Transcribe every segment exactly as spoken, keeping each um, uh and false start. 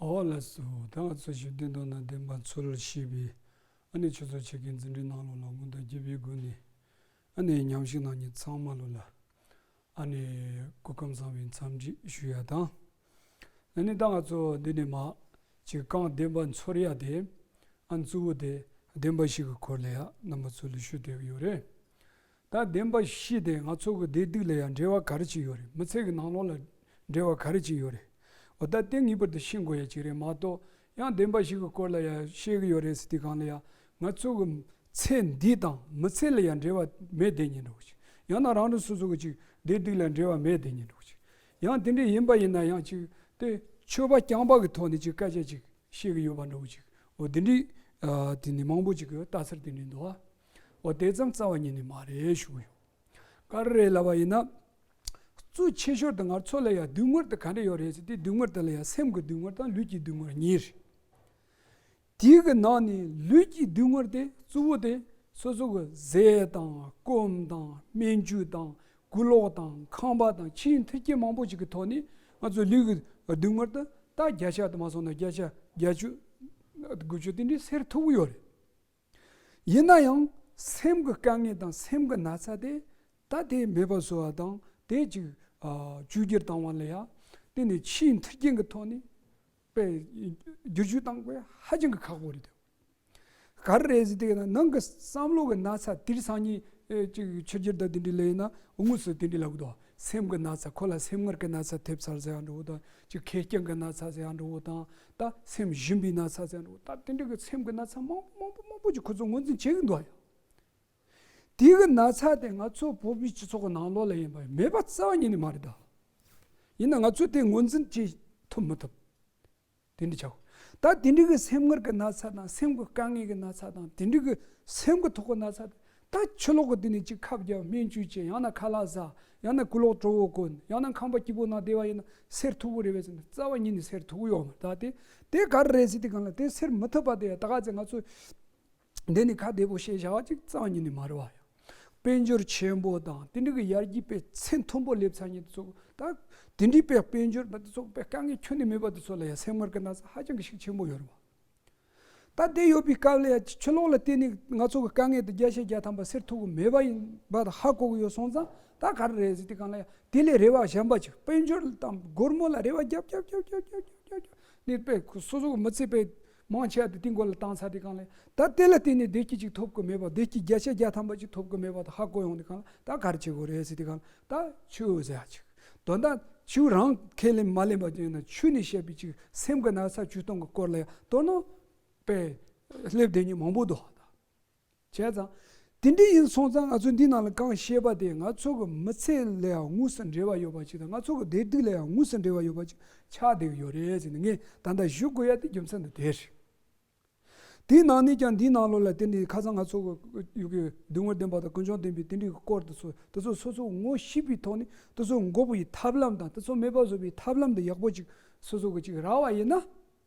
ཨོ་ལགས་སོ། ད་ང་ཚོ་ཞི་བདེ་མདོར་ན་བདེན་པ་འཚོལ་ཞེས་པའི་ཨ་ནི་ཆུ་ཚོད་ཕྱེད་ཀའི་འཛིན་གྲྭའི་ནང་ལོགས་ལ་སྔོན་དུ་བརྒྱུད་པའི་སྒོ་ནས་ཨ་ནི་མཉམ་ཞུགས་གནང་མཁན་ཚང་མ་ལོ་ལ་ཨ་ནི་སྐུ་ཁམས་བཟང་བའི་འཚམས་འདྲི་ཞུ་ཡ་དང་། ཨ་ནི་ད་ང་ཚོ་འདི་ནས་མ་ཅིག་གང་བདེན་པ་འཚོལ་ཡ་དེ་ཨ་གཙོ་བོ་དེ་བདེན་པ་བཞི་གི་སྐོར་ལ་ཡ་རྣམ་པ་ཚོ་ལ་ཞུ་བསྡད་ཀྱི་ཡོད་རེད། ད་བདེན་པ་བཞི་དེ་ང་ཚོ་གི་བདེ་སྡུག་ལ་ཡང་འབྲེལ་བ་ག་རེ་ཅིག་ཡོད་རེད། མི་ཚེ་གི་ནང་ལོགས་ལ་འབྲེལ་བ་ག་རེ་ཅིག་ཡོད་རེད། འོ་ད་དེ་ངེས་པར་དུ་ཤེས་དགོས་ཡ་ཅིག་རེད་མ་གཏོགས། ཡང་བདེན་པ་བཞི་གི་སྐོར་ལ་ཡང་བཤད་གི་ཡོད་རེད་ཟེར་དུས་སྒང་ལ་ཡང་ང་ཚོ་གི་ཚེ་འདི་དང་མི་ཚེ་ལ་ཡང་འབྲེལ་བ་མེད་བསྡད་མཁན་འདྲ་བོ་ཅིག་ཡང་ན་རང་རང་སོ་སོ་གི་ཅིག་བདེ་སྡུག་ལ་འབྲེལ་བ་མེད་བསྡད་མཁན་འདྲ་བོ་ཅིག་ཡང་དེ་འདྲ་ཡིན་པ་ཡིན་ན་ཡང་ཅིག་དེ་ཆོས་པ་རྐྱང་པ་གི་ཐོག་ནས་ཅིག་སྐད་ཆ་ཅིག་བཤད་གི་ཡོད་པ་འདྲ་བོ་ཅིག་འོ་དེ་འདྲའི་ཨ་དེ་ནི་མང་པོ་ཅིག་གི་ལྟ་ཚུལ་དེ་འདྲའི་འདུག་ཨ། འོ་དེ་ཙམ་རྩ་བ་ཉིད་ནས་མ་རེད་ཞུ་གི་ཡོད། ག་རེ་རེད་ལབ་པ་ཡིན་ན། གཙོ་ཆེ་ཤོས་དེ་ང་ཚོ་ལ་ཡ་སྡུག་བསྔལ་དེ་ག་འདྲ་ཡོད་རེད་ཟེར་དུས། སྡུག་བསྔལ་དེ་ལ་ཡ་སེམས་ཀྱི་སྡུག་བསྔལ་དང་ལུས་ཀྱི་སྡུག་བསྔལ་གཉིས་རེད། དེའི་གི་ནང་ནས་ལུས་ཀྱི་སྡུག་བསྔལ་དེ་གཙོ་བོ་དེ་སོ་སོ་གི་ཟས་དང་སྐོམ་དང་སྨན་བཅོས་དང་གོས་ལོག་དང་ཁང་པ་དང་ཆེས་མཐུན་རྐྱེན་མང་པོ་ཞིག་གི་ཐོག་ནས་ང་ཚོ་ལུས་ཀྱི་སྡུག་བསྔལ་དེ་ད་བརྒྱ་ཆ་དུ་མ་སོང་ན་བརྒྱ་ཆ་བརྒྱད་ཅུ་དགུ་བཅུ་དེ་འདྲའི་སེལ་ཐུབ་ཀྱི་ཡོད་རེད། ཡིན་ན་ཡང་སེམས་ཀྱི་དཀའ་ངལ་དང་སེམས་ཀྱི་ན་ཚ་དེ་ད་དེ་མེད་པ་བཟོ་བ་དང་དེ་ཅིག་ཨ་བཅོས་བསྒྱུར་བཏང་བ་ལ་ཡ་དེ་ནི་ཕྱིའི་མཐུན་རྐྱེན་གྱི་ཐོག་ནས་དཔེ་བསྒྱུར་བཅོས་བཏང་དགོས་ཧ་ཅང་གི་ཁག་པོ་རེད་དོ། ག་རེ་རེད་ཟེར་དུས་ན་ནང་གི་བསམ་བློ་གི་ན་ཚ་དེ་སང་ཉིན་ཨེ་ཅིག་ཕྱི་རྒྱལ་དང་དེ་འདྲ་ལ་ཡིན་ན་དངོས་སུ་དེ་འདྲ་ལབ་གི་འདུག་སེམས་ཀྱི་ན་ཚ་ཁོ་ལ་སེམས་ངལ་གྱི་ན་ཚ་ཐེབས་ཚར་ཟེར་ཡ་འདྲ་བོ་དང་ཅིག་ཁེར་རྐྱང་གི་ན་ཚ་ཟེར་ཡ་འདྲ་བོ་དང་། ད་སེམས་ཞུམ་པའི་ན་ཚ་ཟེར་འགྲོ། ད་དེ་འདྲ་གི་སེམས་ཀྱི་ན་ཚ་མང་པོ་མང་པོ་མང་པོ་ཅིག་ཁོ་ཚོ་ངོས་འཛིན་བྱེད་ཀྱི་འདུག་ཡ། དེ་གི་ན་ཚ་དེ་ང་ཚོ་བོད་པའི་སྤྱི་ཚོགས་ཀྱི་ནང་ལོགས་ལ་ཡིན་པ་མེད་པ་རྩ་བ་ཉིད་ནས་མ་རེད་ད། ཡིན་ན་ང་ཚོས་དེ་ངོས་འཛིན་བྱེད་ཐུབ་མི་ཐུབ། དེ་འདྲ་ཆགས། ད་དེ་འདྲ་གི་སེམས་ངལ་གྱི་ན་ཚ་དང་སེམས་ཀྱི་དཀའ་ངལ་གྱི་ན་ཚ་དང་དེ་འདྲ་གི་སེམས་ཀྱི་ཐོག་གི་ན་ཚ་དེ་ད་ཕྱི་ལོགས་ཀྱི་དེ་ནས་ཅིག་ཁབ་རྒྱག་སྨན་བཅོས་བྱེད་ཡང་ན་ཁ་ལག་ཟ་ཡང་ན་གོས་ལོག་དྲོ་བོ་གོན་ཡང་ན་ཁང་པ་སྐྱིད་པོ་ནང་བསྡད་པ་ཡིན་ན་སེལ་ཐུབ་ཀྱི་རེད་པས་ཟེར་ན་རྩ་བ་ཉིད་ནས་སེལ་ཐུབ་ཀྱི་ཡོད་མ་རེད། ད་དེ་དེ་ག་རེ་རེད་ཟེར་དུས་སྒང་ལ་དེ་སེལ་མི་ཐུབ་པ་དེ་ད་ག་ཚོད་ང་ཚོས་འདི་ནས་ཁ་བདེ་པོ་བཤད་བཞག་པ་ཅིག་རྩ་བ་ཉིད་ནས་མ་རེད་པ་ཡ། དཔལ་འབྱོར་ཆེན་པོ་དང་དེ་འདྲ་གི་ཡར་རྒྱས་དཔེ་ཚད་མཐོན་པོ་སླེབས་ཚར་མཁན་དེ་ཚོ་ད་དེ་འདྲའི་དཔེ་དཔལ་འབྱོར་ད་དེ་ཚོ་དཔེ་དཀའ་ངལ་ཁྱོན་ནས་མེད་པ་དེ་ཚོ་ལ་ཡ་སེམས་ངལ་གྱི་ན་ཚ་ཧ་ཅང་གི་ཤུགས་ཆེན་པོ་ཡོད་རེད་པ། ད་དེ་ཡོད་པའི་སྐབས་ལ་ཡ་ཕྱི་ལོགས་ལ་བལྟས་ནས་ང་ཚོ་གི་དཀའ་ངལ་དེ་བརྒྱ་ཆ་བརྒྱ་ཐམ་པ་སེལ་ཐུབ་ཀྱི་མེད་པ་ཡིན་པ་དེ་ཧ་གོ་གི་ཡོད་སོང་ཙང་ད་ག་རེ་རེད་ཟེར་དུས་སྒང་ལ་ཡ་དེ་ལས་རེ་བ་གཞན་པ་ཅིག་དཔལ་འབྱོར་དང་སྒོར་མོ་ལ་རེ་བ་རྒྱབ་རྒྱབ་རྒྱབ་རྒྱབ་རྒྱབ་རྒྱབ་རྒྱབ་ནས་དཔེ་སོ་སོ་གི་མི་ཚེ་དཔེ་མང་ཆེ་བ་དེ་དེའི་མགོ་ལ་བཏང་ཚར་དུས་སྒང་ལ་ཡ་ད་དེ་ལ་བརྟེན་ནས་བདེ་སྐྱིད་ཅིག་ཐོབ་ཀྱི་མེད་པ་བདེ་སྐྱིད་བརྒྱ་ཆ་བརྒྱ་ཐམ་པ་ཅིག་ཐོབ་ཀྱི་མེད་པ་དེ་ཧ་གོ་ཡོང་དུས་སྒང་ལ་ད་ག་རེ་བྱེད་དགོས་རེད་ཟེར་དུས་སྒང་ལ་ད་ཆོས་ཟེར་ཡ་ཅིག་དོན་དག་ཆོས་རང་ཁས་ལེན་མ་ལེན་པ་ཅིག་ཡིན་ན་ཆོས་ནས་བཤད་པའི་ཅིག་སེམས་ཀྱི་ན་ཚ་བཅོས་སྟངས་ཀྱི་སྐོར་ལ་ཡང་དོ་སྣང་དཔེ་སླེབས་བསྡད་མཁན་མང་པོ་འདུག་ད། བྱས་ཙང་། དེ་འདྲ་ཡིན་སོང་ཙང་ང་ཚོས་འདིའི་ནང་ལ་གང་བཤད་པ་དེ་ང་ཚོ་གི་མི་ཚེ་ལ་ཡང་དངོས་སུ་འབྲེལ་བ་ཡོད་པ་ཅིག་དང་ང་ཚོ་གི་བདེ་སྡུག་ལ་ཡང་དངོས་སུ་འབྲེལ་བ་ཡོད་པ་ཅིག་ཆགས་བསྡད་ཀྱི་ཡོད་རེད་ཟེར་ནས་ངས་ད་ལྟ་ཞུ་དགོས་ཡ་དེ་རྒྱུ་མཚན་དེ་དེ་རེད། དེའི་ནང་ནས་ཀྱང་འདིའི་ནང་ལོགས་ལ་དེ་འདྲའི་ཁ་སང་ང་ཚོ་གི་ཡོད་ཀྱི་སྡུག་བསྔལ་བདེན་པ་དང་ཀུན་འབྱུང་བདེན་པའི་དེ་འདྲའི་སྐོར་དེ་ཚོ་དེ་ཚོ་སོ་སོ་ངོ་ཤེས་པའི་ཐོག་ནས་དེ་ཚོ་འགོག་པའི་ཐབས་ལམ་དང་དེ་ཚོ་མེད་པ་བཟོ་བའི་ཐབས་ལམ་དེ་ཡག་པོ་ཅིག་སོ་སོ་གི་ཅིག་རག་པ་ཡིན་ན།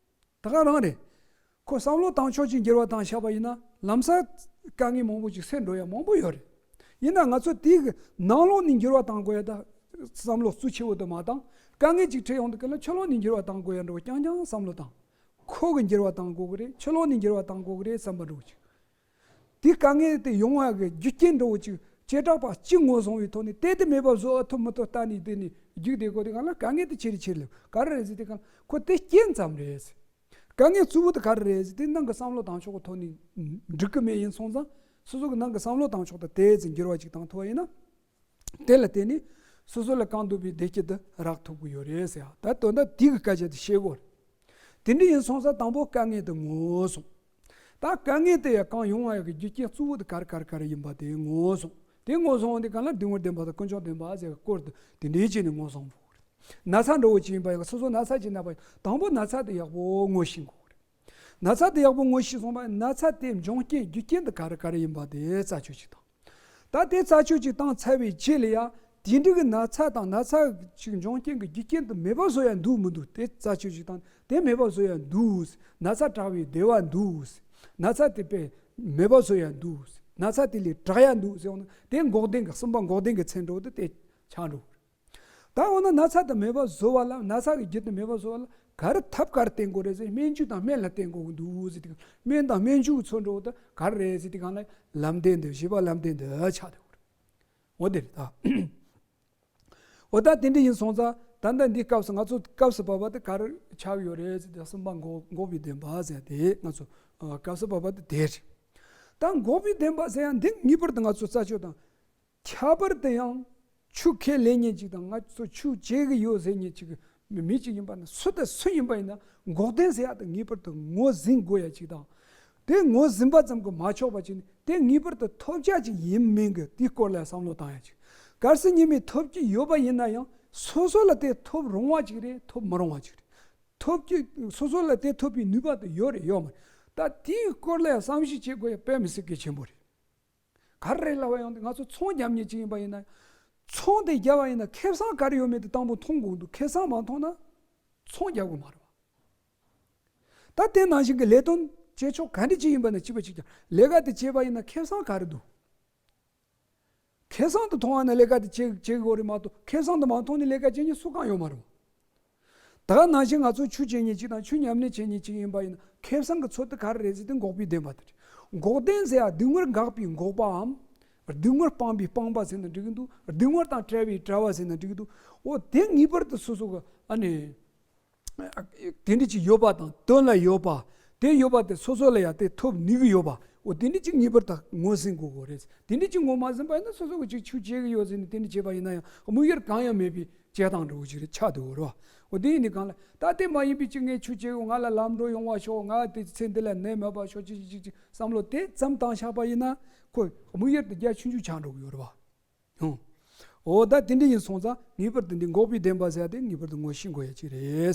ད་ག་རང་རེད། ཁོ་བསམ་བློ་བཏང་ཕྱོགས་ཅིག་འགྱུར་བ་བཏང་བཞག་པ་ཡིན་ན་ལམ་སང་དཀའ་ངལ་མང་པོ་ཅིག་སེལ་འགྲོ་ཡ་མང་པོ་ཡོད་རེད། ཡིན་ན་ང་ཚོ་དེའི་གི་ནང་ལོགས་ནས་འགྱུར་བ་བཏང་དགོས་ཡ་ད་བསམ་བློ་གཙོ་ཆེ་བོ་དེ་མ་བཏང་། དཀའ་ངལ་ཅིག་འཕྲད་ཡོང་དུས་སྐབས་ལ་ཕྱི་ལོགས་ནས་འགྱུར་བ་བཏང་དགོས་ཡ་འགྲོ་རྐྱང་རྐྱང་བསམ་བློ་བཏང་། ཁོ་གི་འགྱུར་བ་བཏང་དགོས་གི་རེད། ཕྱི་ལོགས་ནས་འགྱུར་བ་བཏང་དགོས་གི་རེད་བསམ་པ་འགྲོ་ཅིག་དེ་དཀའ་ངལ་དེ་ཡོང་བ་གི་རྒྱུ་རྐྱེན་འགྲོ་བོ་ཅིག་བྱེ་བྲག་པ་གཅིག་ངོས་བཟུང་བའི་ཐོག་ནས་དེ་དེ་མེད་པ་བཟོ་ཐུབ་མི་ཐུབ་ལྟ་ནས་དེ་ནས་རྒྱུགས་བསྡད་དགོས་དེ་གང་ལ་དཀའ་ངལ་དེ་ཆེ་རེ་ཆེ་རེ་ལབ་ག་རེ་རེད་ཟེར་དེ་གང་ལ་ཁོ་དེ་རྐྱེན་ཙམ་རེད། དཀའ་ངལ་གཙོ་བོ་དེ་ག་རེ་རེད་ཟེར་དེ་ནང་གི་བསམ་བློ་བཏང་ཕྱོགས་ཀྱི་ཐོག་ནས་འགྲིག་གི་མེད་ཡིན་སོང་ཙང་སོ་སོ་གི་ནང་གི་བསམ་བློ་བཏང་ཕྱོགས་དེ་དེ་ཙམ་འགྱུར་བ་ཅིག་བཏང་ཐུབ་པ་ཡིན་ན། དེ་ལ་བརྟེན་ནས་སོ་སོ་ལ་གང་འདོད་པའི་བདེ་སྐྱིད་དེ་རག་ཐུབ་ཀྱི་ཡོད་རེད་ཟེར་ཡ་ད་དོན་དག་དེ་གི་སྐད་ཆ་དེ་བཤད་དགོས་རེད། དེ་འདྲ་ཡིན་སོང་ཙང་དང་པོ་དཀའ་ངལ་དེ་ངོས་བཟུང་། ད་དཀའ་ངལ་དེ་ཡང་གང་ཡོང་བ་ཡ་གི་རྒྱུ་རྐྱེན་གཙོ་བོ་དེ་ག་རེ་ག་རེ་ག་རེ་ཡིན་པ་དེ་ངོས་བཟུང་། དེ་ངོས་བཟུང་བ་དེ་གང་ལ་སྡུག་བསྔལ་བདེན་པ་དང་ཀུན་འབྱུང་བདེན་པ་ཟེར་གི་སྐོར་དེ་དེ་འདྲའི་བྱས་ནས་ངོས་བཟུང་དགོས་རེད། ན་ཚ་འདྲ་བོ་ཅིག་ཡིན་པ་ཡང་སོ་སོ་ན་ཚ་ཅིག་ན་བ་ཡང་དང་པོ་ན་ཚ་དེ་ཡག་པོ་ངོ་ཤེས་དགོས་རེད། ན་ཚ་དེ་ཡག་པོ་ངོ་ཤེས་སོང་བ་ན་ཚ་དེ་འབྱུང་རྐྱེན་རྒྱུ་རྐྱེན་དེ་ག་རེ་ག་རེ་ཡིན་པ་དེ་རྩད་གཅོད་ཅིག་དང་། ད་དེ་རྩད་གཅོད་ཅིག་བཏང་ཚར་བའི་རྗེས་ལ་ཡང་དེ་འདྲ་གི་ན་ཚ་དང་ན་ཚ་ཅིག་འབྱུང་རྐྱེན་གྱི་རྒྱུ་རྐྱེན་དེ་མེད་པ་བཟོ་ཡ་འདུག་མི་འདུག་དེ་རྩད་གཅོད་ཅིག་བཏང་དེ་མེད་པ་བཟོ་ཡ་འདུག་ན་ཚ་དྲག་པའི་བདེ་བ་འདུག་ན་ཚ་དེ་དཔེ་མེད་པ་བཟོ་ཡ་འདུག་ན་ཚ་དེ་ལས་དྲག་ཡ་འདུག་ཟེར་བ་ན་དེ་འགོག་བདེན་གྱི་གསུམ་པ་འགོག་བདེན་གྱི་ཚེ་འགྲོ་དེ་དེ་ཆགས་འགྲོ། ད་འོ་ན་ན་ཚ་དེ་མེད་པ་བཟོ་བ་ལ་ན་ཚ་གི་རྒྱུ་དེ་མེད་པ་བཟོ་བ་ལ་ ག་རེ་ཐབས་ག་རེ་བསྟེན་དགོས་རེད་ཟེར། སྨན་བཅོས་དང་སྨན་ལ་བསྟེན་དགོས་ཀྱི་འདུག་ཟེར་དུས། སྨན་དང་སྨན་བཅོས་ཀྱི་ཚོགས་འགྲོ་བ་དེ་ག་རེ་རེད་ཟེར་དུས་སྒང་ལ་ལམ་བདེན་དེ། བཞི་པ་ལམ་བདེན་དེ་ཆགས་འདུག་འོ་དེ་རེད་ད། འོ་ད་དེ་འདྲ་ཡིན་སོང་ཙང་། ད་ལྟ་འདི་སྐབས་སུ་ང་ཚོ་སྐབས་སུ་བབ་པ་དེ་ག་རེ་ཆགས་ཡོད་རེད་ཟེར་ཏེ། གསུམ་པ་འགོག་འགོག་པའི་བདེན་པ་ཟེར་དེ། ང་ཚོ་ཨ་སྐབས་སུ་བབ་པ་དེ་དེ་རེད། ད་འགོག་པའི་བདེན་པ་ཟེར་ཡང་འདི་ངེས་པར་དུ་ང་ཚོ་རྩད་གཅོད་དང་། ཁྱད་པར་དུ་ཡང་ཆུ་ཁས་ལེན་མཁན་ཅིག་དང་། ང་ཚོ་ཆུ་བཅད་ཀྱི་ཡོད་ཟེར་མཁན་ཅིག་མི་ཅིག་ཡིན་པ་ན། སུ་དང་སུ་ཡིན་པ་ཡིན་ན། འགོག་བདེན་ཟེར་ཡ་དེ་ངེས་པར་དུ་ངོས་ཟིན་དགོས་ཡ་ཅིག་དང་། དེ་ངོས་ཟིན་པ་ཙམ་གྱིས་མ་ཆོག་པ་ཅིག་ནི། དེ་ངེས་པར་དུ་ཐོབ་བྱ་ཅིག་ཡིན་མིན་གྱི་དེའི་སྐོར་ལ་བསམ་བློ་བཏང་ཡ་ཅིག་གལ་སྲིད་ཉིད་མེད་ཐོབ་ཀྱི་ཡོད་པ་ཡིན་ན་ཡང་། སོ་སོ་ལ་དེ་ཐོབ་རུང་བ་ཅིག་རེད། ཐོབ་མི་རུང་བ་ཅིག་རེད། ཐོབ་ཀྱི། སོ་སོ་ལ་དེ་ཐོབ་པའི་ནུས་པ་དེ་ཡོད་རེད་ཡོད་མ་རེད། ད་དེའི་སྐོར་ལ་ཡང་བསམ་གཞིག་བྱེད་དགོས་ཡ་དཔེ་མི་སྲིད་གལ་ཆེན་པོ་རེད། ག་རེ་རེད་ལབ་པ་ཡང་། དེ་ང་ཚོ་ཚོང་རྒྱག་མཁན་ཅིག་ཡིན་པ་ཡིན་ན། ཚོང་དེ་རྒྱག་པ་ཡིན་ན་ཁེ་བཟང་ག་རེ་ཡོད་མེད་དེ་དང་པོ་མཐོང་དགོས་འདུག་ཁེ་བཟང་མ་མཐོང་ན་ཚོང་རྒྱག་དགོས་མ་རེད་བ། ད་དེ་ནང་བཞིན་གྱི་ལས་དོན་བྱེད་ཕྱོགས་ག་འདྲ་ཅིག་ཡིན་པ་ན། གཅིག་པ་གཅིག་རྐྱང་ལས་ཀ་དེ་བྱེད་པ་ཡིན་ན་ཁེ་བཟང་ག་རེ་འདུག་ཁེ་བཟང་དུ་མཐོང་བ་ན་ལས་ཀ་དེ་བྱེད་བྱེད་དགོས་རེད་མ་གཏོགས། ཁེ་བཟང་དུ་མ་མཐོང་ནས་ལས་ཀ་བྱེད་མཁན་སུ་གང་ཡོད་མ་རེད། ད་ག་ནང་བཞིན་ང་ཚོ་ཆུ་བཅད་མཁན་ཅིག་དང་ཆུ་ཉམས་ལེན་བྱེད་མཁན་ཅིག་ཡིན་པ་ཡིན་ན། ཁེ་བཟང་གི་ཚོད་དེ་ག་རེ་རེད་ཟེར་དུས། འགོག་པའི་བདེན་པ་དེ་རེད། འགོག་བདེན་ཟེར་ཡ་སྡུག་བསྔལ་འགག་པའི་འགོག་པའམ། སྡུག་བསྔལ་སྤངས་པའི་སྤངས་པ་ཟེར་ན་འགྲིག་གི་འདུག་སྡུག་བསྔལ་དང་བྲལ་བའི་བྲལ་བ་ཟེར་ན་འགྲིག་གི་འདུག་འོ་དེ་ངེས་པར་དུ་སོ་སོ་གི་ཨ་ནི། དེ་འདྲ་ཅིག་ཡོད་པ་དང་། དོན་ལ་ཡོད་པ། དེ་ཡོད་པ་དེ་སོ་སོ་ལ་ཡང་དེ་ཐོབ་ནུས་ཀྱི་ཡོད་པ། འོ་དེ་འདྲ་ཅིག་ངེས་པར་དུ་ངོས་ཟིན་དགོས་དགོས་རེད། དེ་འདྲ་ཅིག་ངོས་མ་ཟིན་པ་ཡིན་ན། སོ་སོ་གི་ཅིག་ཆུ་བཅད་ཀྱི་ཡོད་ཟེར་ནས་དེ་འདྲ་བྱས་པ་ཡིན་ན་ཡང་། དམིགས་ཡུལ་གང་ཡང་མེད་པའི་བྱེད་སྟངས་འདྲ་བོ་ཅིག་རེད་ཆགས་འདུག་རེད་བ། འོ་དེ་ཡིན་དུས་སྒང་ལ། ད་དེ་མ་ཡིན་པའི་ཅིག་ངས་ཆུ་བཅད་ཡོད། ང་ལ་ལམ་འགྲོ་ཡོང་བ་ཤོག་ང་དེ་ཚེ་འདི་ལ་ནད་མེད་པ་ཤོག་ཅིག་ཅིག་ཅིག་ཅིག་བསམ་བློ་དེ་ཙམ་བཏང་བཞག་པ་ཡིན་ན། ཁོ་དམིགས་ཡུལ་དེ་རྒྱ་ཆུང་ཆུང་ཆགས་འགྲོ་གི་ཡོད་རེད་བ། ཡང་། འོ་ད་དེ་འདྲ་ཡིན་སོང་ཙང་། ངེས་པར་དུ་འདི་འགོག་པའི་བདེན་པ་ཟེར་ཡ་དེ་ངེས་པར་དུ་ངོས་ཤེས་དགོས་ཡ་ཅིག་རེད།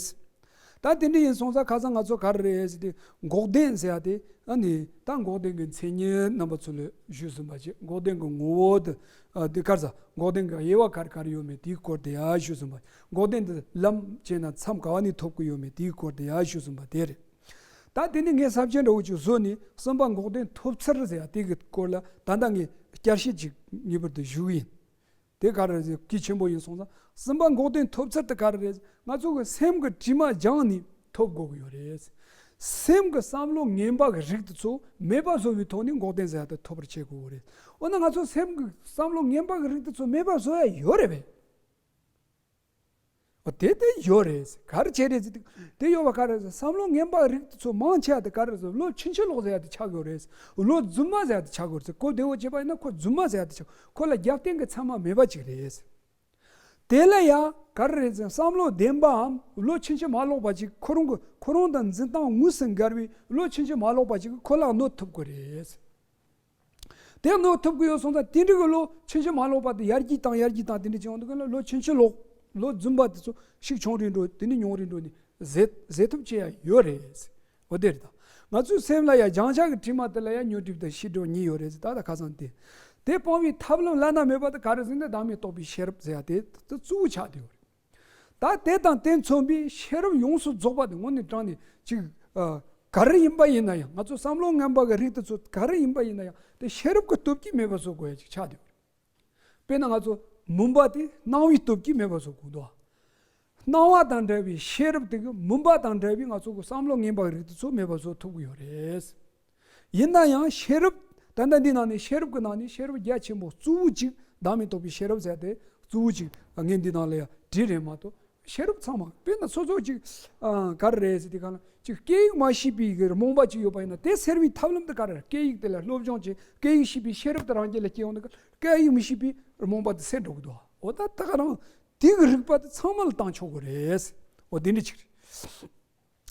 ད་དེ་འདྲ་ཡིན་སོང་ཙང་ཁ་སང་ང་ཚོ་ག་རེ་རེད་ཟེར་དུས། འགོག་བདེན་ཟེར་ཡ་དེ། ཨ་ནི་ད་འགོག་བདེན་གྱི་མཚན་ཉིད་རྣམ་པ་ཚོ་ལ་ཞུས་ཟིན་པ་བྱས། འགོག་བདེན་གྱི་ངོ་བོ་དེ། ཨ་དེ་ག་རེ་ཟེར། འགོག་བདེན་གྱི་དབྱེ་བ་ག་རེ་ག་རེ་ཡོད་མེད་དེའི་སྐོར་དེ་ཡང་ཞུས་ཟིན་པ། འགོག་བདེན་དེ་ལམ་བྱས་ན་མཚམས་ག་བ་ནས་ཐོབ་ཀྱི་ཡོད་མེད་དེའི་སྐོར་དེ་ཡང་ཞུས་ཟིན་པ་དེ་རེད། ད་དེ་ནས་ངས་ས་བཅད་འདྲ་བོ་ཅིག་བཟོས་ནས། གསུམ་པ་འགོག་བདེན་ཐོབ་ཚུལ་ཟེར་ཡ་དེ་གི་སྐོར་ལ་ད་ལྟ་ངས་བསྐྱར་བཤད་ཅིག་ངེས་པར་དུ་ཞུ་གི་ཡིན། དེ་ག་རེ་རེད་ཟེར། གལ་ཆེན་པོ་ཡིན་སོང་ཙང་། གསུམ་པ་འགོག་བདེན་ཐོབ་ཚུལ་དེ་ག་རེ་རེད་ཟེར། ང་ཚོ་གི་སེམས་ཀྱི་དྲི་མ་སྦྱངས་ནས་ཐོབ་དགོས་ཀྱི་ཡོད་རེད། སེམས་ཀྱི་བསམ་བློ་ངན་པ་གི་རིགས་དེ་ཚོ་མེད་པ་བཟོ་བའི་ཐོག་ནས་འགོག་བདེན་ཟེར་ཡ་དེ་ཐོབ་པར་བྱེད་དགོས་ཀྱི་རེད། འོ་ན་ང་ཚོ་སེམས་ཀྱི་བསམ་བློ་ངན་པ་གི་རིགས་དེ་ཚོ་མེད་པ་བཟོ་ཡ་ཡོད་རེད་པས། འོ་དེ་དེ་ཡོད་རེད། ག་རེ་བྱས་རེད་ཟེར་དུས། དེ་ཡོད་པ་ག་རེ་ཟེར། བསམ་བློ་ངན་པ་རིགས་དེ་ཚོ་མང་ཆེ་བ་དེ་ག་རེ་ཟེར། ལོ་ཆུང་ཆུང་ལོག་ཟེར་ཡ་དེ་ཆགས་ཡོད་རེད། ལོ་རྫུན་མ་ཟེར་ཡ་དེ་ཆགས་ཡོད་རེད། གོ་བདེ་བོ་བྱས་པ་ཡིན་ན་ཁོ་རྫུན་མ་ཟེར་ཡ་དེ་ཆགས། ཁོ་ལ་རྒྱབ་རྟེན་གྱི་ཚད་མ་མེད་པ་ཅིག་རེད། དེ་ལ་ཡང་ག་རེ་རེད་ཟེར། བསམ་བློ་ལྡན་པའམ་ལོ་ཆུང་ཆུང་མ་ལོག་པ་ཅིག་ཁོ་རང་གི་ཁོ་རང་དང་འཛིན་སྟངས་དངོས་སུ་འགལ་བའི་ལོ་ཆུང་ཆུང་མ་ལོག་པ་ཅིག་གིས་ཁོ་ལ་གནོད་ཐུབ་ཀྱི་རེད། དེ་གནོད་ཐུབ་ཀྱི་ཡོད་སོང་ཙང་། དེ་འདྲ་གི་ལོ་ཆུང་ཆུང་མ་ལོག་པ་དེ་ཡར་རྒྱས་བཏང་ཡར་རྒྱས་བཏང་དེ་འདྲ་བྱེད་ཡོང་དུས་སྒང་ལ། ལོ་ཆུང་ཆུང་ལོག་ལོ་རྫུན་པ་དེ་ཚོ་ཞིག་ཆུང་རུ་འགྲོ། དེ་ནས་ཉུང་རུ་འགྲོ་ནས་ཟད་ཟད་ཐབས་བྱེད་ཡ་ཡོད་རེད། འོ་དེ་རེད་ད། ང་ཚོའི་སེམས་ལ་ཡ་སྦྱང་བྱ་གི་དྲི་མ་དེ་ལ་ཡ་ཉོན་སྒྲིབ་དང་ཤེས་སྒྲིབ་གཉིས་ཡོད་རེད་ཟེར། ད་ད་ཁ་སང་དེ། དེ་སྤང་བའི་ཐབས་ལམ་བླ་ན་མེད་པ་དེ་ག་རེ་ཟེར་ན། བདག་མེད་རྟོགས་པའི་ཤེས་རབ་ཟེར་ཡ་དེ་དེ་གཙོ་བོ་ཆགས་བསྡད་ཡོད་རེད། ད་དེ་དང་དེ་མཚོན་པའི་ཤེས་རབ་ཡོངས་སུ་རྫོགས་པ་དེ་དངོས་གནས་དྲང་གནས་ཅིག་ཨ། ག་རེ་ཡིན་པ་ཡིན་ན་ཡང་། ང་ཚོ་བསམ་བློ་ངན་པ་གི་རིགས་དེ་ཚོ་ག་རེ་ཡིན་པ་ཡིན་ན་ཡང་། དེ་ཤེས་རབ་ཀྱི་སྟོབས་ཀྱིས་མེད་པ་བཟོ་དགོས་ཡ་ཅིག་ཆགས་བསྡད་ཡོད་རེད། དཔེར་ན་ང་ཚོ་མུན་པ་དེ་སྣང་བའི་སྟོབས་ཀྱིས་མེད་པ་བཟོ་དགོས་འདུག་སྣང་བ་དང་བྲལ་བའི་ཤེས་རབ་དེ་གིས་མུན་པ་དང་བྲལ་བའི་ང་ཚོ་གི་བསམ་བློ་ངན་པ་གི་རིགས་དེ་ཚོ་མེད་པ་བཟོ་ཐུབ་ཀྱི་ཡོད་རེད། ཡིན་ན་ཡང་ཤེས་རབ། ད་ལྟ་འདི་ནང་ནས་ཤེས་རབ་ཀྱི་ནང་ནས་ཤེས་རབ་རྒྱ་ཆེན་པོ་གཙོ་བོ་གཅིག་བདག་མེད་རྟོགས་པའི་ཤེས་རབ་ཟེར་དེ་གཙོ་བོ་གཅིག་ངས་འདི་ནང་ལ་ཡང་བྲིས་རེད་མ་གཏོགས། ཤེས་རབ་ཚང་མ་དཔེར་ན་སོ་སོ་གཅིག་ཨ། ག་རེ་རེད་ཟེར་དུས་སྒང་ལ། གཅིག་སྐད་ཡིག་མ་ཤེས་པའི་གི་རྨོངས་པ་གཅིག་ཡོད་པ་ཡིན་ན། དེ་སེལ་བའི་ཐབས་ལམ་དེ་ག་རེ་རེད། སྐད་ཡིག་དེ་ལ་སློབ་སྦྱོང་བྱས། སྐད་ཡིག་ཤེས་པའི་ཤེས་རབ་དེ་རང་རྒྱུད་ལ་སྐྱེ་ཡོང་དུས། སྐད་ཡིག་མི་ཤེས་པའི་རྨོངས་པ་དེ་སེལ་འགྲོ་གི་འདུག་འོ་ད་ད་ག་རང་དེ་གི་རིག་པ་དེ་ཚང་མ་ལ་བཏང་ཆོག་གི་རེད། འོ་དེ་འདྲ་ཅིག་རེད།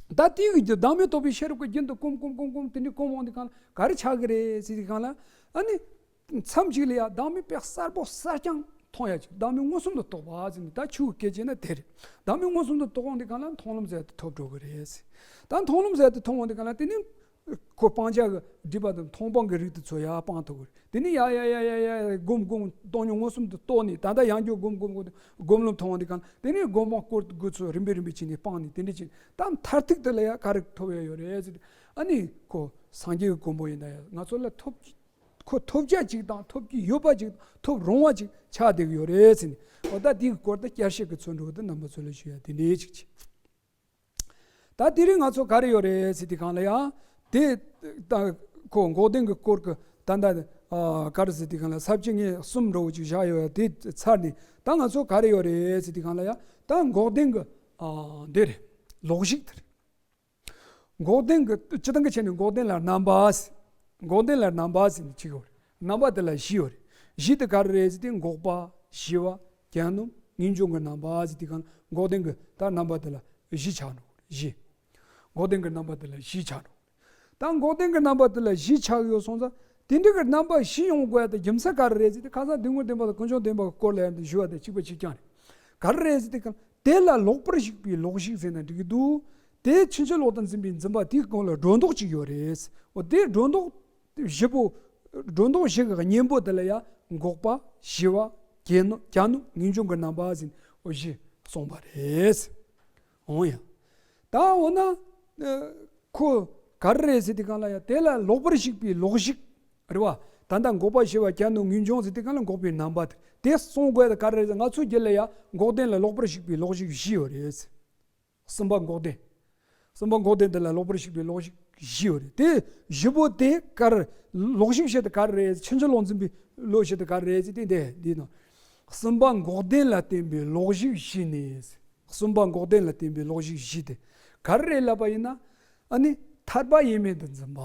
ད་དེ་གི་རྒྱུ་བདག་མེད་རྟོགས་པའི་ཤེས་རབ་ཀྱི་རྒྱུན་དུ་སྒོམ་སྒོམ་སྒོམ་སྒོམ་དེ་འདྲ་སྒོམ་འོང་དུས་སྒང་ལ་ག་རེ་ཆགས་ཀྱི་རེད་ཟེར་དུས་སྒང་ལ། ཨ་ནི་མཚམས་ཅིག་ལ་ཡ་བདག་མེད་དཔེ་གསལ་པོ་གསལ་རྐྱང་མཐོང་ཡ་ཅིག་བདག་མེད་མངོན་སུམ་དུ་རྟོགས་པ་ཟེར་ནས། ད་ཆོས་སྐད་བྱས་ན་དེ་རེད། བདག་མེད་མངོན་སུམ་དུ་རྟོགས་འོང་དུས་སྒང་ལ་མཐོང་ལམ་ཟེར་དེ་ཐོབ་འགྲོ་གི་རེད། ད་མཐོང་ལམ་ཟེར་དེ་མཐོང་འོང་དུས་སྒང་ལ། དེ་ནི་ཁོ་སྤང་བྱ་གི་སྒྲིབ་པ་དང་མཐོང་སྤང་གི་རིགས་དེ་ཚོ་ཡར་སྤང་ཐུབ་ཀྱི་རེད། དེ་ནས་ཡར་ཡར་ཡར་ཡར་ཡར་སྒོམ་སྒོམ་སྟོང་ཉིད་མངོན་སུམ་དུ་རྟོགས་ནས། ད་ལྟ་ཡང་བསྐྱར་སྒོམ་སྒོམ་སྒོམ་སྒོམ་ལམ་མཐོང་བ་འདི་གང་། དེ་ནས་སྒོམ་སྤང་སྐོར་དགུ་ཚོ་རིམ་པས་རིམ་པས་བྱས་ནས་སྤངས་ནས། དེ་འདྲ་བྱས་ད་མཐར་ཐུག་དེ་ལ་ཡང་ག་རེ་ཐོབ་ཡ་ཡོད་རེད་ཟེར་ཏེ། ཨ་ནི་ཁོ་སངས་རྒྱས་ཀྱི་གོ་འཕང་ཡིན་ན་ཡང་ང་ཚོ་ལ་ཐོབ་ཀྱི། ཁོ་ཐོབ་བྱ་ཅིག་དང་ཐོབ་ཀྱི་ཡོད་པ་ཅིག་ཐོབ་རུང་བ་ཅིག་ཆགས་བསྡད་ཀྱི་ཡོད་རེད་ཟེར་ནས། འོ་ད་འདིའི་སྐོར་དེ་བསྐྱར་བཤད་ཀྱི་ཚུལ་འདྲ་བོ་དེ་རྣམ་པ་ཚོ་ལ་ཞུ་ཡ་དེ་འདྲ་ཅིག་བྱས། ད་དེ་རིང་ང་ཚོ་ག་རེ་ཡོད་རེད་ཟེར་དུས་སྒང་ལ་ཡང་དེ། ད་ཁོ་འགོག་བདེན་གྱི་སྐོར་གྱི་ད་ལྟ་ཨ་ག་རེ་ཟེར་དུས་སྒང་ལ་ས་བཅད་ངས་གསུམ་འདྲ་བོ་ཅིག་བཞག་ཡོད་ཡ་དེ་ཚར་ནས། ད་ང་ཚོ་ག་རེ་ཡོད་རེད་ཟེར་དུས་སྒང་ལ་ཡང་ད་འགོག་བདེན་གྱི་ཨ་འདི་རེད། ལོག་ཞིག་དེ་རེད། འགོག་བདེན་གྱི་སྤྱིར་བཏང་གི་ཆ་ནས་འགོག་བདེན་ལ་རྣམ་པ། འགོག་བདེན་ལ་རྣམ་པ་ཟེར་ནས་གཅིག་ཡོད་རེད། རྣམ་པ་དེ་ལ་བཞི་ཡོད་རེད། བཞི་དེ་ག་རེ་རེད་ཟེར་དུས་འགོག་པ། ཞི་བ། གྱ་ནོམ། ངེས་འབྱུང་གི་རྣམ་པ་ཟེར་དུས་སྒང་འགོག་བདེན་གྱི་ད་རྣམ་པ་དེ་ལ་བཞི་ཆགས་འགྲོ་གི་རེད། བཞི། འགོག་བདེན་གྱི་རྣམ་པ་དེ་ལ་བཞི་ཆགས་འགྲོ། ད་འགོག་བདེན་གྱི་རྣམ་པ་དེ་ལ་བཞི་ཆགས་ཡོད་སོང་ཙང་། དེ་འདྲ་གི་རྣམ་པ་བཞི་ཡོང་དགོས་ཡ་དེ་རྒྱུ་མཚན་ག་རེ་རེད་ཟེར་དུས། ཁ་སང་སྡུག་བསྔལ་བདེན་པ་དང་ཀུན་འབྱུང་བདེན་པ་གི་སྐོར་ལ་ཡང་དེ་ཞུ་བ་དེ་གཅིག་པ་གཅིག་རྐྱང་རེད། ག་རེ་རེད་ཟེར་དུས་སྒང་དེ་ལ་ལོག་པར་ཞུགས་པའི་ལོག་ཞུགས་ཟེར་ན་འགྲིག་གི་འདུག་དེ་ཕྱིན་ཅི་ལོག་ཏུ་འཛིན་པའི་འཛིན་པ་དེའི་སྒང་ལ་སྒྲོ་འདོགས་གཅིག་ཡོད་རེད། འོ་དེ་སྒྲོ་འདོགས་བཞི་པོ། སྒྲོ་འདོགས་བཞི་གི་གཉེན་པོ་དེ་ལ་ཡང་འགོག་པ། ཞི་བ། གྱ་ནོམ། གྱ་ནོམ། ངེས་འབྱུང་གི་རྣམ་པ་ཟེར་འོ་བཞི་གསུངས་པ་རེད། འོང་ཡ། ད་འོ་ན། ཨ་ཁོ་ག་རེ་རེད་ཟེར་དུས་སྒང་ལ་ཡང་དེ་ལ་ལོག་པར་ཞུགས་པའི་ལོག་ཞུགས་རེད་བ། ད་ལྟ་འགོག་པ། ཞི་བ། གྱ་ནོམ། ངེས་འབྱུང་ཟེར་དུས་སྒང་ལ་འགོག་པའི་རྣམ་པ་དེ་དེ་གསུང་དགོས་ད་ག་རེ་རེད་ཟེར། ང་ཚོ་རྒྱུད་ལ་ཡང་འགོག་བདེན་ལ་ལོག་པར་ཞུགས་པའི་ལོག་ཞུགས་བཞི་ཡོད་རེད། གསུམ་པ་འགོག་བདེན། གསུམ་པ་འགོག་བདེན་དེ་ལ་ལོག་པར་ཞུགས་པའི་ལོག་ཞུགས་བཞི་ཡོད་རེད། དེ་བཞི་པོ་དེ་ག་རེ། ལོག་ཞུགས་བཞི་དེ་ག་རེ་རེད། ཕྱིན་ཅི་ལོག་འཛིན་པའི་ལོག་བཞི་དེ་ག་རེ་རེད་ཟེར་དུས་འདི་འདི་ནོ། གསུམ་པ་འགོག་བདེན་ལ་བརྟེན་པའི་ལོག་ཞུགས་བཞི་ནི། གསུམ་པ་འགོག་བདེན་ལ་བརྟེན་པའི་ལོག་ཞུགས་བཞི་དེ་ག་རེ་རེད་ལབ་པ་ཡིན་ན། ཨ་ནི་ཐར་པ་ཡིན་མིན་དུ་འཛིན་པ།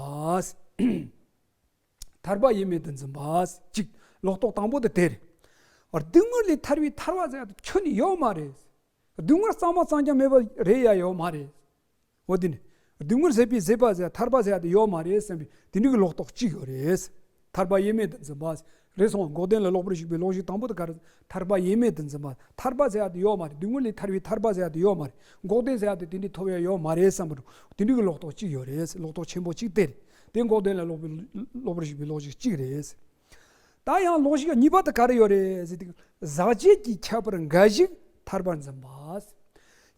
ཐར་པ་ཡིན་མིན་དུ་འཛིན་པ། གཅིག་ལོག་རྟོག་དང་པོ་དེ་དེ་རེད། སྡུག་བསྔལ་ལས་ཐར་བའི་ཐར་པ་ཟེར་ཡ་དེ་ཁྱོན་ནས་ཡོད་མ་རེད། སྡུག་བསྔལ་གཙང་མ་གཙང་རྐྱང་མེད་པ་རེད་ཡ་ཡོད་མ་རེད། འོ་དེ་ནི། སྡུག་བསྔལ་ཟད་པའི་ཟད་པ་ཟེར་ཡ་ཐར་པ་ཟེར་ཡ་དེ་ཡོད་མ་རེད་བསམ་པའི་དེ་འདྲ་གི་ལོག་རྟོག་གཅིག་ཡོད་རེད། ཐར་པ་ཡིན་མིན་དུ་འཛིན་པ། རེད་སོང་། འགོག་བདེན་ལ་ལོག་པར་ཞུགས་པའི་ལོག་ཞུགས་དང་པོ་དེ་ག་རེ། ཐར་པ་ཡིན་མིན་དུ་འཛིན་པ། ཐར་པ་ཟེར་ཡ་དེ་ཡོད་མ་རེད། སྡུག་བསྔལ་ལས་ཐར་བའི་ཐར་པ་ཟེར་ཡ་དེ་ཡོད་མ་རེད། འགོག་བདེན་ཟེར་ཡ་དེ་དེ་འདྲའི་ཐོབ་ཡ་ཡོད་མ་རེད་བསམ་པ་འདྲ། དེ་འདྲ་གི་ལོག་རྟོག་གཅིག་ཡོད་རེད། ལོག་རྟོག་ཆེན་པོ་གཅིག་དེ་རེད། དེ་འགོག་བདེན་ལ་ལོག་པའི་ལོག་པར་ཞུགས་པའི་ལོག་ཞུགས་གཅིག་རེད། ད་ཡང་ལོག་ཞུགས་གཉིས་པ་དེ་ག་རེ་ཡོད་རེད་ཟེར་དུས། ཟག་བཅས་ཀྱི་ཁྱད་པར་འགའ་ཞིག་ཐར་པར་འཛིན་པ།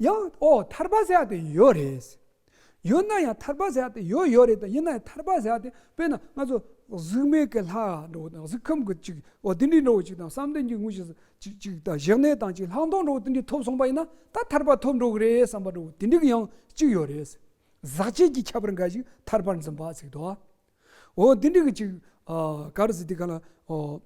ཡང་ཨོ་ཐར་པ་ཟེར་ཡ་དེ་ཡོད་རེད། ཡོད་ན་ཡང་ཐར་པ་ཟེར་ཡ་དེ་ཡོད་ཡོད་རེད། ད་ཡིན་ན་ཡང་ཐར་པ་ཟེར་ཡ་དེ་དཔེར་ན་ང་ཚོ་གཟུགས་མེད་ཀྱི་ལྷ་འདྲ་བོ་དང་། གཟུགས་ཁམས་ཀྱི་ཅིག་འོ་དེ་འདྲའི་འདྲ་བོ་ཅིག་དང་། བསམ་གཏན་གྱི་དངོས་གཞི་ཅིག་ཅིག་དང་། ཞི་གནས་དང་ཅིག་ལྷག་མཐོང་འདྲ་བོ་དེ་འདྲའི་ཐོབ་སོང་པ་ཡིན་ན། ད་ཐར་པ་ཐོབ་འགྲོ་གི་རེད་བསམ་པ་འདྲ་བོ་དེ་འདྲའི་གི་ཡང་ཅིག་ཡོད་རེད། ཟག་བཅས་ཀྱི་ཁྱད་པར་འགའ་ཞིག་ཐར་པར་འཛིན་པ་ཟེར་གི་འདུག་འོ་དེ་འདྲ་གི་ཅིག་ཨ་ག་རེ་ཟེར་དུས་སྒང་ལ། ཨོ།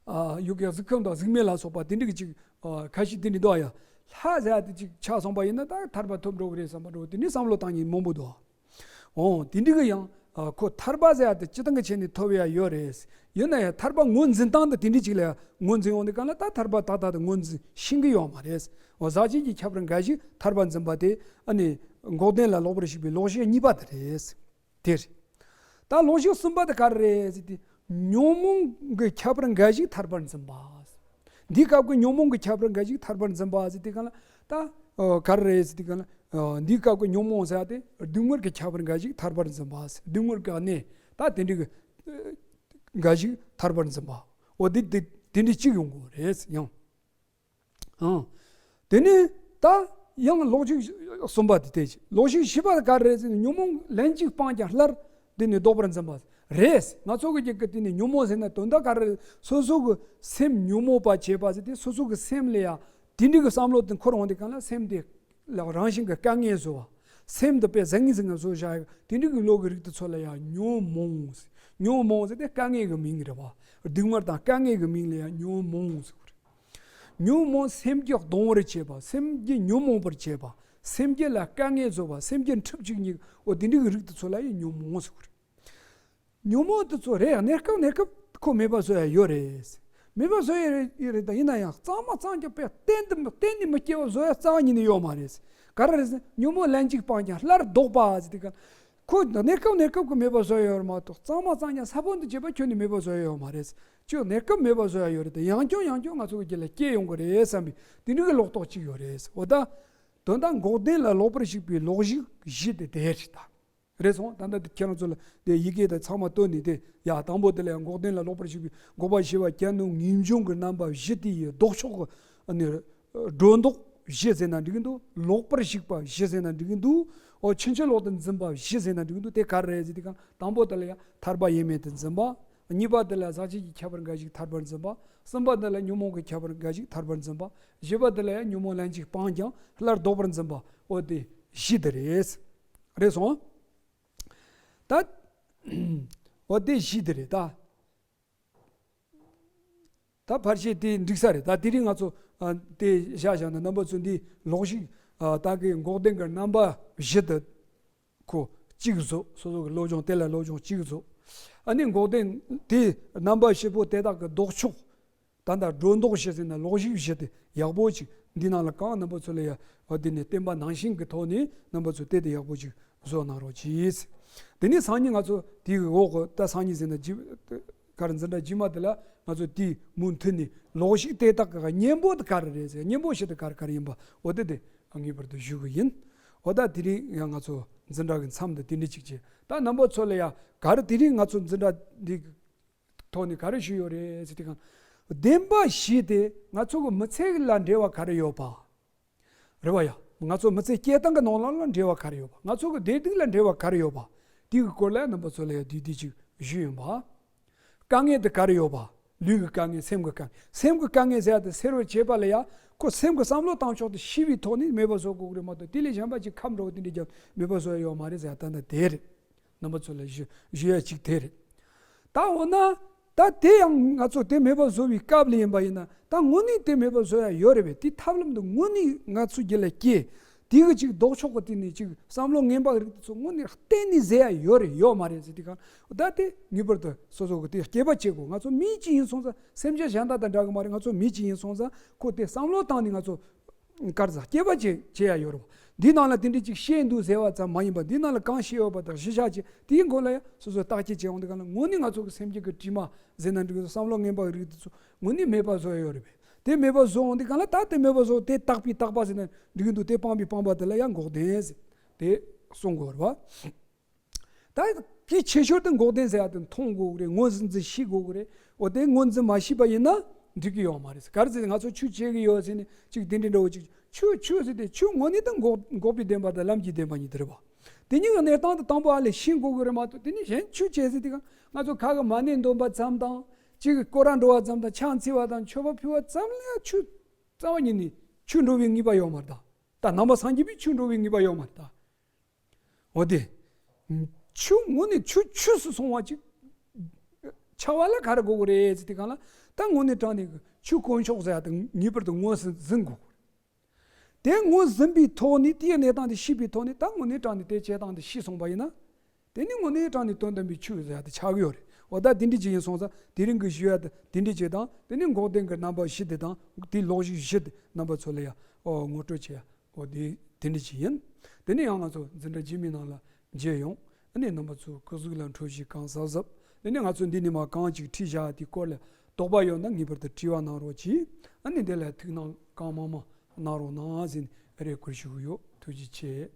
ཨ་ཡུལ་གྱི་གཟུགས་ཁམས་དང་གཟུགས་མེད་ལ་སོགས་པ་དེ་འདྲ་གི་ཅིག་ཨ་ཁ་ཤས་དེ་འདྲ་འདུག་ཡ། ལྷ་ཟེར་ཡ་དེ་ཅིག་ཆགས་སོང་པ་ཡིན་ན་ད་ཐར་པ་ཐོབ་འགྲོ་གི་རེད་བསམ་པ་འདྲ་བོ་དེ་འདྲའི་བསམ་བློ་བཏང་མཁན་མང་པོ་འདུག་འོ་དེ་འདྲ་གི་ཡང་ཨ་ཁོ་ཐར་པ་ཟེར་ཡ་དེ་སྤྱིར་བཏང་གི་ཆ་ནས་ཐོབ་ཡ་ཡོད་རེད། ཡིན་ན་ཡང་ཐར་པ་ངོས་འཛིན་སྟངས་དེ་དེ་འདྲ་ཅིག་ལ་ཡ་ངོས་འཛིན་ཡོང་དུས་སྒང་ལ། ད་ཐར་པ་ཏག་ཏག་དེ་ངོས་འཛིན་ཤེས་ཀྱི་ཡོད་མ་རེད། འོ་ཟག་བཅས་ཀྱི་ཁྱད་པར་འགའ་ཞིག་ཐར་པར་འཛིན་པ་དེ་ཨ་ནི་འགོག་བདེན་ལ་ལོག་པར་ཞུགས་པའི་ལོག་ཞུགས་གཉིས་པ་དེ་རེད། དེ་རེད། ད་ལོག་ཞུགས་གསུམ་པ་དེ་ག་རེ་རེད་ཟེར་དུས། ཉོན་མོངས་ཀྱི་ཁྱད་པར་འགའ་ཞིག་ཐར་པར་འཛིན་པ། འདིའི་སྐབས་ཀྱི་ཉོན་མོངས་ཀྱི་ཁྱད་པར་འགའ་ཞིག་ཐར་པར་འཛིན་པ་ཟེར་དུས་སྒང་ལ། ད་ཨ་ག་རེ་རེད་ཟེར་དུས་སྒང་ལ། ཨ་འདིའི་སྐབས་ཀྱི་ཉོན་མོངས་ཟེར་ཡ་དེ་སྡུག་བསྔལ་གྱི་ཁྱད་པར་འགའ་ཞིག་ཐར་པར་འཛིན་པ། སྡུག་བསྔལ་གྱི་གནས་ད་དེ་འདྲ་གི་འགའ་ཞིག་ཐར་པར་འཛིན་པ། འོ་དེ་དེ་དེ་འདྲ་གཅིག་ཡོང་དགོས་རེད་ཡང་། ཨང་། དེ་ནས་ད་ཡང་ལོག་ཞུགས་གསུམ་པ་དེ་དེ། ལོག་ཞུགས་བཞི་པ་ག་རེ་རེད་ཟེར་ན། ཉོན་མོངས་ལན་གཅིག་སྤངས་ཀྱང་སླར་དེ་ནས་ལྡོག་པར་འཛིན་པ་རེད། ང་ཚོ་གི་རྒྱུད་ཀྱི་དེ་ནས་ཉོན་མོངས་ཟེར་ན་དོན་དག་ག་རེ་རེད། སོ་སོ་གི་སེམས་ཉོན་མོངས་པ་བྱས་པ་ཟེར་ཏེ། སོ་སོ་གི་སེམས་ལ་ཡང་དེ་འདྲ་གི་བསམ་བློ་དེ་འཁོར་འོང་དུས་སྒང་ལ། སེམས་དེ་ལ་རང་བཞིན་གྱི་དཀའ་ངལ་བཟོ་བ། སེམས་དེ་དཔེ་ཟང་ངེ་ཟིང་ངེ་བཟོ་བཞག་ཡ་དེ་འདྲ་གི་བློ་གི་རིགས་དེ་ཚོ་ལ་ཡང་ཉོན་མོངས། ཉོན་མོངས་ཟེར་ཏེ་དཀའ་ངལ་གྱི་མིང་རེད་བ། སྡུག་བསྔལ་དང་དཀའ་ངལ་གྱི་མིང་ལ་ཡང་ཉོན་མོངས་ཟེར་གི་རེད། ཉོན་མོངས་སེམས་རྒྱུད་གདུང་བར་བྱེད་པ། སེམས་རྒྱུད་ཉོན་མོངས་པར་བྱེད་པ། སེམས་རྒྱུད་ལ་དཀའ་ངལ་བཟོ་བ། སེམས་རྒྱུད་འཁྲུག་ཅིང་སྙིགས། འོ་དེ་འདྲ་གི་རིགས་དེ་ཚོ་ལ་ཡང་ཉོན་མོངས་ཟེར་གི་རེད། ཉོན་མོངས་དེ་ཚོ་རེད། གནས་སྐབས་གནས་སྐབས་ཁོ་མེད་པ་བཟོ་ཡ་ཡོད་རེད། མེད་པ་བཟོ་ཡ་ཡོད་རེད། ད་ཡིན་ན་ཡང་གཙང་མ་གཙང་རྐྱང་དཔེ་གཏན་དུ་མི་གཏན་ནས་མི་སྐྱེ་བ་བཟོ་ཡ་རྩ་བ་ཉིད་ནས་ཡོད་མ་རེད། ག་རེ་རེད་ཟེར་ན། ཉོན་མོངས་ལན་གཅིག་སྤངས་ཀྱང་སླར་ལྡོག་པ་ཟེར་དུས་སྒང་། ཁོ་གནས་སྐབས་གནས་སྐབས་ཀྱི་མེད་པ་བཟོ་ཡ་ཡོད་རེད་མ་གཏོགས། གཙང་མ་གཙང་རྐྱང་ས་བོན་དུ་བྱས་པ་ཁྱོན་ནས་མེད་པ་བཟོ་ཡ་ཡོད་མ་རེད། ཁྱོད་གནས་སྐབས་མེད་པ་བཟོ་ཡ་ཡོད་རེད་དེ། ཡང་བསྐྱར་ཡང་བསྐྱར་ང་ཚོ་གི་རྒྱུད་ལ་སྐྱེ་ཡོང་གི་རེད་བསམ་པའི་དེ་འདྲ་གི་ལོག་རྟོག་གཅིག་ཡོད་རེད། འོ་ད་དོན་དག་འགོག་བདེན་ལ་ལོག་པར་ཞུགས་པའི་ལོག་ཞུགས་བཞི་དེ་དེ་རེད་ད། རེད་སོང་། ད་ལྟ་ཁྱེད་རང་ཚོ་ལ་དེ་ཡི་གེ་དང་ཚང་མ་བཏོན་ནས། དེ་ཡ་དང་པོ་དེ་ལ་ཡང་འགོག་བདེན་ལ་ལོག་པར་ཞུགས་པའི་འགོག་པ་ཞི་བ་གྱ་ནོམ་ངེས་འབྱུང་གི་རྣམ་པ་བཞི་དེ་ཡི་ལྡོག་ཕྱོགས་ཀྱི་ཨ་ནི་སྒྲོ་འདོགས་བཞི་ཟེར་ན་འགྲིག་གི་འདུག་ལོག་པར་ཞུགས་པ་བཞི་ཟེར་ན་འགྲིག་གི་འདུག་འོ་ཕྱིན་ཅི་ལོག་ཏུ་འཛིན་པ་བཞི་ཟེར་ན་འགྲིག་གི་འདུག་དེ་ག་རེ་རེད་ཟེར་དུས་སྒང་། དང་པོ་དེ་ལ་ཡང་ཐར་པ་ཡིན་མིན་དུ་འཛིན་པ། གཉིས་པ་དེ་ལ་ཟག་བཅས་ཀྱི་ཁྱད་པར་འགའ་ཞིག་ཐར་པར་འཛིན་པ། གསུམ་པ་དེ་ལ་ཉོན་མོངས་ཀྱི་ཁྱད་པར་འགའ་ཞིག་ཐར་པར་འཛིན་པ། བཞི་པ་དེ་ལ་ཡང་ཉོན་མོངས་ལན་གཅིག་སྤངས་ཀྱང་སླར་ལྡོག་པར་འཛིན་པ། འོ་དེ་ བཞི་དེ་རེད། རེད་སོང་། ད། འོ་དེ་བཞི་དེ་རེད་ད། ད་ཕལ་ཆེར་དེ་འགྲིག་ས་རེད། ད་དེ་རིང་ང་ཚོ་ཨ་དེ་བཞག་བཞག་ན་རྣམ་པ་ཚོ་འདི་ལོག་ཤིག་ཨ་ད་གི་འགོག་བདེན་གྱི་རྣམ་པ་བཞི་དེ་ཁོ་གཅིག་བཟོ། སོ་སོ་གི་སློབ་སྦྱོང་དེ་ལ་སློབ་སྦྱོང་གཅིག་བཟོ། ཨ་ནི་འགོག་བདེན་དེ་རྣམ་པ་བཞི་པོ་དེ་དག་གི་ལྡོག་ཕྱོགས། ད་ལྟ་སྒྲོ་འདོགས་བྱེད་ཟེར་ན་ལོག་ཤིག་བཞི་དེ་ཡག་པོ་ཅིག་འདི་ནང་ལ་གང་རྣམ་པ་ཚོ་ལ་ཡ་འོ་དེ་ནས་བསྟན་པ་ནང་བཞིན་གྱི་ཐོག་ནས་རྣམ་པ་ཚོ་དེ་དེ་ཡག་པོ་ཅིག་བཟོ་གནང་རོགས་གྱིས། དེ་ནས་སང་ཉིན་ང་ཚོ་དེའི་འོག་གི་ད་སང་ཉིན་ཟེར་ན་རྗེས་གར་འཛིན་གྲྭ་རྗེས་མ་དེ་ལ་ང་ཚོ་དེའི་མུ་མཐུད་ནས་ལོག་ཤིག་དེ་དག་གི་གཉེན་པོ་དེ་ག་རེ་རེད་ཟེར། གཉེན་པོ་བཞི་དེ་ག་རེ་ག་རེ་ཡིན་པ་འོ་དེ་དེ་ངེས་པར་དུ་ཞུ་གི་ཡིན། འོ་ད་དེ་རིང་ཡང་ང་ཚོ་འཛིན་གྲྭ་གི་མཚམས་དེ་དེ་འདྲ་ཅིག་བྱས། ད་རྣམ་པ་ཚོ་ལ་ཡ་ག་རེ་དེ་རིང་ང་ཚོ་འཛིན་གྲྭ་འདི་ཐོག་ནས་ག་རེ་ཞུས་ཡོད་རེད་ཟེར་དུས་གང་། བདེན་པ་བཞི་དེ་ང་ཚོ་གི་མི་ཚེ་ལ་འབྲེལ་བ་ག་རེ་ཡོད་པ། རེད་བ་ཡ། ང་ཚོ་མི་ཚེ་སྐྱེལ་སྟངས་ཀྱི་ནང་ལོགས་ལ་འབྲེལ་བ་ག་རེ་ཡོད་པ། ང་ཚོ་གི་བདེ་སྡུག་ལ་འབྲེལ་བ་ག་རེ་ཡོད་པ། དེའི་སྐོར་ལ་རྣམ་པ་ཚོ་ལ་ཡ་བསྡུས་བསྡུས་ཅིག་ཞུས་ཡོད་པ། དཀའ་ངལ་དེ་ག་རེ་ཡོད་པ། ལུས་ཀྱི་དཀའ་ངལ། སེམས་ཀྱི་དཀའ་ངལ། སེམས་ཀྱི་དཀའ་ངལ་ཟེར་ཡ་དེ་སེལ་བར་བྱེད་པ་ལ་ཡ་ཁོ་སེམས་ཀྱི་བསམ་བློ་བཏང་ཕྱོགས་དེ་ཤེས་པའི་ཐོག་ནས་མེད་པ་བཟོ་དགོས་ཀྱི་རེད་མ་གཏོགས་དེ་ལས་གཞན་པ་ཅིག་ཁ་འགྲོ་བ་དེ་འདྲ་རྒྱབ་མེད་པ་བཟོ་ཡ་ཡོད་མ་རེད་ཟེར་ཡ་ད་ནི་དེ་རེད། རྣམ་པ་ཚོ་ལ་ཞུ་ཞུ་ཡ་གཅིག་དེ་རེད། ད་འོ་ན་ད་དེ་ཡང་ང་ཚོ་དེ་མེད་པ་བཟོ་བའི་སྐབས་ལ་ཡིན་པ་ཡིན་ན་ད་དངོས་གནས་དེ་མེད་པ་བཟོ་ཡ་ཡོད་རེད་པས། དེ་ཐབས་ལམ་དུ་དངོས་གནས་ང་ཚོ་རྒྱུད་ལ་སྐྱེས། དེ་གི་ཅིག་ལྡོག་ཕྱོགས་ཀྱི་སྟེང་ནས་ཅིག་བསམ་བློ་ངན་པ་རིགས་དེ་ཚོ་དངོས་གནས་གཏན་ནས་ཟེར་ཡ་ཡོད་རེད་ཡོད་མ་རེད་ཟེར་དུས་གང་ད་དེ་ངེས་པར་དུ་སོ་སོ་གི་དེ་སྐྱེས་པ་བྱེད་དགོས། ང་ཚོ་མི་གཅིག་ཡིན་སོང་ཙང་སེམས་ཅན་གཞན་དག་དང་འདྲ་གི་མ་རེད། ང་ཚོ་མི་གཅིག་ཡིན་སོང་ཙང་ཁོ་དེ་བསམ་བློ་བཏང་ནས་ང་ཚོ། གར་ཟ་སྐྱེ་བ་ཅིག་བྱེད་ཡ་ཡོད་རེད་བ། འདི་ནང་ལ་དེ་འདྲ་ཅིག་བཤད་འདུག་ཟེར་བ་ཙམ་མ་ཡིན་པ་འདི་ནང་ལ་གང་བཤད་ཡོད་པ་དང་གཞི་བཞག་ཅིག་དེའི་མགོ་ལ་ཡ་སོ་སོ་བརྟག་དཔྱད་བྱེད་འོང་དུས་གང་ལ་དངོས་གནས་ང་ཚོ་གི་སེམས་ཀྱི་གི་དྲི་མ་ཟེར་ན་འགྲིག་གི་འདུག་བསམ་བློ་ངན་པ་རིགས་དེ་ཚོ་དངོས་གནས་མེད་པ་བཟོ་ཡ་ཡོད་རེད་པས། དེ་མེད་པ་བཟོ་འོང་དུས་གང་ལ་ད་དེ་མེད་པ་བཟོ་དེ་བརྟག་པའི་བརྟག་པ་ཟེར་ན་འགྲིག་གི་འདུག་དེ་སྤངས་པའི་སྤངས་པ་དེ་ལ་ཡང་འགོག་བདེན་ཟེར་དེ་གསུང་དགོས་རེད་བ། ད་གལ་ཆེ་ཤོས་དེ་འགོག་བདེན་ཟེར་ཡ་དེ་མཐོང་དགོས་ཀྱི་རེད། ངོས་འཛིན་འཛིན་ཤེས་དགོས་ཀྱི་རེད། འོ་དེ་ངོས་འཛིན་མ་ཤེས་པ་ཡིན་ན་འགྲིག་གི་ཡོད་མ་རེད། ག་རེ་ཟེར་ང་ཚོ་ཆོས་བྱེད་ཀྱི་ཡོད་ཟེར་ནས་ཅིག་དེ་འདྲའི་འདྲ་བོ་ཅིག་ཆོས་ཆོས་ཟེར་དེ་ཆོས་དངོས་གནས་དེ་འགོག་འགོག་པའི་བདེན་པ་དང་ལམ་གྱི་བདེན་པ་གཉིས་དེ་རེད་བ། དེ་གཉིས་ཀྱི་གནས་སྟངས་དེ་དང་པོ་ཨ་ལས་ཤེས་དགོས་ཀྱི་རེད་མ་གཏོགས་དེ་ནས་གཞན་ཆོས་བྱེད་ཟེར་དེ་གང་ང་ཚོ་ཁ་གི་མ་ཎི་འདོན་པ་ཙམ་དང་ཅིག་སྐོར་ར་འགྲོ་བ་ཙམ་དང་ཕྱག་འཚལ་བ་དང་མཆོད་པ་ཕུལ་བ་ཙམ་ལ་ཆོས་རྩ་བ་ཉིད་ནས་ཆོས་འགྲོ་བའི་ངེས་པ་ཡོད་མ་རེད་ད། ད་ནང་པ་སངས་རྒྱས་པའི་ཆོས་འགྲོ་བའི་ངེས་པ་ཡོད་མ་རེད་ད། འོ་དེ། ཆོས་དངོས་གནས་ཆོས་ཆོས་སུ་སོང་བ་ཅིག་ཆགས་པ་ལ་ག་རེ་དགོས་ཀྱི་རེད་ཟེར་དུས་གང་ལ་ད་དངོས་གནས་དྲང་གནས་ཀྱི་ཆོས་དཀོན་མཆོག་ཟེར་ཡ་དེ་ངེས་པར་དུ་ངོས་སུ་འཛིན་དགོས་ཀྱི་རེད། དེ་ངོས་འཛིན་པའི་ཐོག་ནས་དེའི་གནས་སྟངས་དེ་ཤེས་པའི་ཐོག་ནས་ད་དངོས་གནས་དྲང་གནས་དེ་བྱེད་སྟངས་དེ་ཤེས་སོང་པ་ཡིན་ན། དེ་ནི་དངོས་གནས་དྲང་གནས་དོན་དམ་པའི་ཆོས་ཟེར་ཡ་དེ་ཆགས་ཀྱི་ཡོད་རེད། འོ་ད་དེ་འདྲ་ཅིག་ཡིན་སོང་ཙང་དེ་རིང་གི་ཞུ་ཡ་དེ་དེ་འདྲ་ཅིག་དང་དེ་ནི་འགོག་བདེན་གྱི་རྣམ་པ་བཞི་དེ་དང་དེའི་ལོག་ཤིག་བཞི་དེ་རྣམ་པ་ཚོ་ལ་ཡ་ཨོ་ངོ་སྤྲོད་བྱེད་ཡ། འོ་དེ་དེ་འདྲ་ཅིག་ཡིན། དེ་ནས་ཡང་ང་ཚོ་འཛིན་གྲྭ་རྗེས་མའི་ནང་ལ་མཇལ་ཡོང་། ཨ་ནི་རྣམ་པ་ཚོའི་སྐུ་གཟུགས་ལ་འཕྲོད་བཞེས་གང་གཟབ་གཟབ། དེ་ནས་ང་ཚོ་འདི་ནས་མར་གང་ཅིག་ཁྲིད་བཞག་དེའི་སྐོར་ལ་དོགས་པ་ཡོད་ན་ངེས་པར་དུ་དྲི་བ་གནང་རོགས་གྱིས། ཨ་ནི་འདི་ལ་ཐུགས་སྣང་གང་མང་མང་གནང་རོགས་གནང་ཟེར་ནས་རེ་སྐུལ་ཞུ་གི་ཡོད། ཐུགས་རྗེ་ཆེ།